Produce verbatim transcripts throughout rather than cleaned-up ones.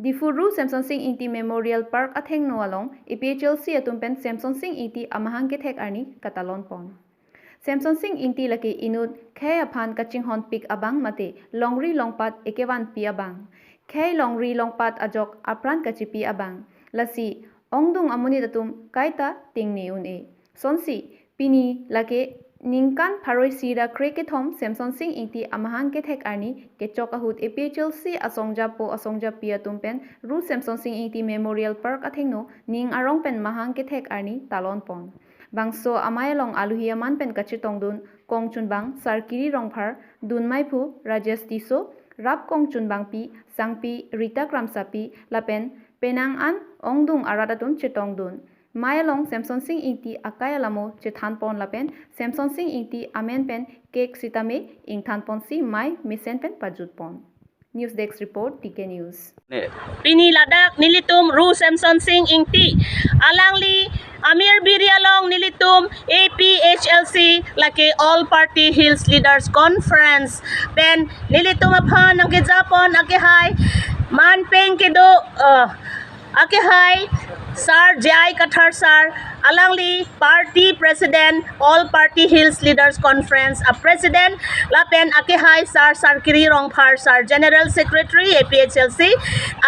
Diphu Ru Semson Sing Ingti Memorial Park athengno along A P H L C atum pen Semson Sing Ingti amahang kethek arni katalon pon. Semson Sing Ingti lake inut khei aphan kachinghon pik abang mate longri longpat ekevanpi abang. Khei longri longpat ajok apran kachipi abang. Lasi ongdung amonit atum kaita tingne un-e. Sonsi pini lake ningkan pharo isi ra krekethom Semson Sing Ingti amahang kethek arni kechok ahut A P H L C asongjapo asongjapi atum pen Ru Semson Sing Ingti Memorial Park athengno ning arong pen mahang kethek arni talon pon. Bangso amei along aluhi aman pen kachetongdun kongchunbang Sar Kiri Rongphar, dunmeiphu Rajesh Tisso, rap kongchunbangpi sangpi Rita Kramsapi lapen penang an ongdung arat atum chetongdun. Mei along Semson Sing Ingti akai alamo chethan pon lapen Semson Sing Ingti amen pen cake sitame ingthan ponsi mei mesen pen pajut pon. News Desk Report, T K News. Pini ladak nelitum Ru Semson Sing Ingti alangli amir biri along nelitum A P H L C lake All Party Hills Leaders Conference pen nelitum aphan nangkejapon akehai manpeng kedo, uh, akehai Sar J I Kathar Sar, alangli Party President, All Party Hills Leaders Conference a President, lapen akehai Sar Sar Kiri Rongphar Sar, General Secretary A P H L C,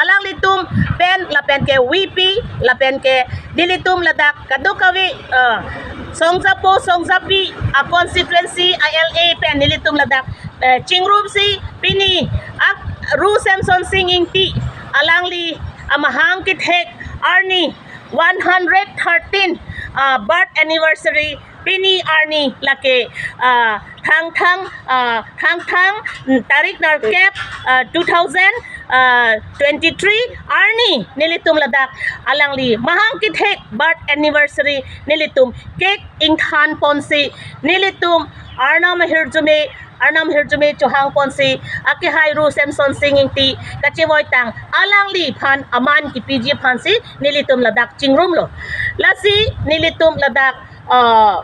alanglitum pen lapen ke V P lapen ke nelitum ladak kadokave, uh, songjapo songjapi a constituency a L A pen nelitum ladak, uh, chingrumsi pini ak Ru Semson Sing Ingti alangli amahang kethek arni one hundred thirteen, uh, birth anniversary pini arni lake, uh, Thangthang, uh, Thangthang, mm, tarik nerkep, uh, two thousand, uh, twenty-three arni nelitum ladak alangli mahang kethek birth anniversary nelitum cake ingthan ponsi nelitum Arnam ahirjume Arnam ahirjume chohang ponsi akehai Ru Semson Sing Ingti kachevoitang alangliphan aman kipiji aphansi nelitum ladak chingrumlo. Lasi nelitum ladak, uh,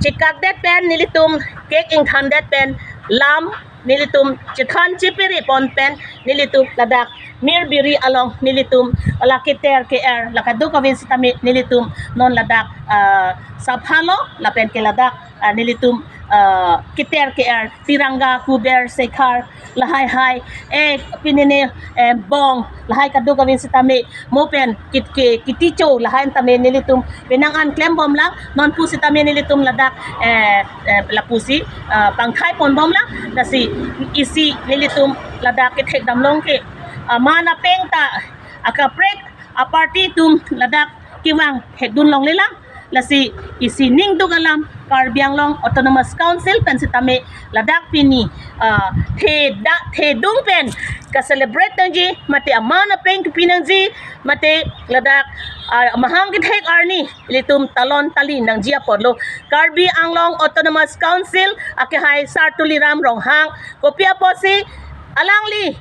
chikakdet pen nelitum cake ingthandet pen lam nelitum chethan chipiri pon pen nelitum ladak mir biri along nelitum la keter ke-er la kadokave sitame nelitum non ladak, uh, saphalo lapen ke ladak, uh, nelitum, uh, keter ke-er tiranga kuber sekhar lahai hai, eh, pinine, eh, bong lahai kadokave sitame mo pen kit ke kiticho lahai tame nelitum penang an klem bomlang non pusitame nelitum ladak, eh, eh, lapusi, uh, pangthai pon bomlang. Lasi isi nelitum ladak kethek damlong ke, uh, mana peng ta akaprek a party atum ladak kevang thekdun longlelang. Lasi isi ningduk alam Karbi Anglong Autonomous Council pen sitame ladak pini, ah, theda thedung pen ka celebrate nangji mate aman apeng kepi nangji mate ladak, ah, mahang kethek arni ilitum talon tali nangji apotlo. Karbi Anglong Autonomous Council akehai Sar Tuliram Ronghang kopi apotsi alangli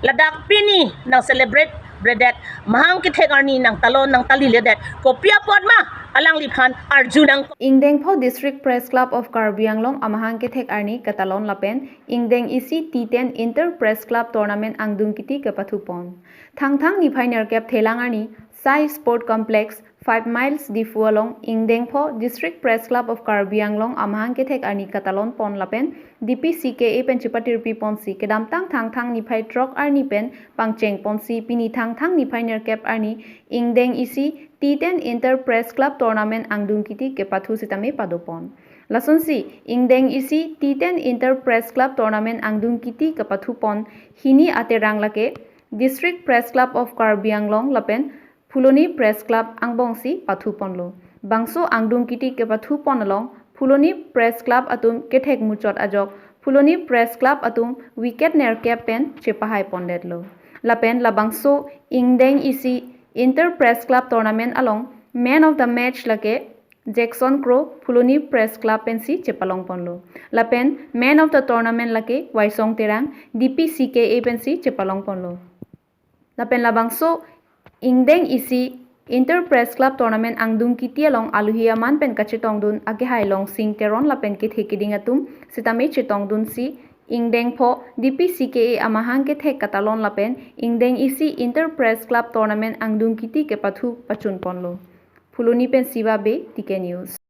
ladak pini nang celebrate bredet mahang kethek arni nang talon nang tali ledet kopi apot ma alangliphan arjunang. Ingdeng pho District Press Club of Karbi Anglong amahang kethek arni katalon lapen ingdeng isi T ten Inter Press Club Tournament angdung kiti kepathu pon. Thangthang niphai nerkep thelang arni Sai Sport Complex, Five Miles Diphu along ingdeng pho District Press Club of Karbi Anglong amahang kethek arni katalon pon lapen D P C K A pen chepatirpi ponsi kedamtang Thangthang niphai throk arni pen pangcheng ponsi pini Thangthang niphai nerkep arni ingdeng isi T ten Inter Press Club Tournament angdung kiti kepathu sitame pado pon. Lasonsi ingdeng isi T ten Inter Press Club Tournament angdung kiti kepathu pon hini aterang lake District Press Club of Karbi Anglong lapen Phuloni Press Club angbongsi pathu ponlo. Bangso angdung kiti kepathu pon along Phuloni Press Club atum kethek muchot ajok Phuloni Press Club atum wicket nerkep pen chepahai pondetlo. Lapen labangso ingdeng isi Inter Press Club Tournament along Man of the Match lake Jackson Kro Phuloni Press Club pensi chepalong ponlo. Lapen Man of the Tournament lake Waisong Terang D P C K A pensi chepalong ponlo. Lapen labangso ingdeng isi Inter Press Club Tournament angdung kiti along aluhi aman pen kachetongdun akehai Longsing Teron lapen kethe keding atum sitame chetongdunsi Ingdeng pho D P C K A amahang kethek katalon lapen ingdeng isi Inter Press Club Tournament angdung kiti kepathu pachun ponlo. Phuloni pen Siva Bey, T K News.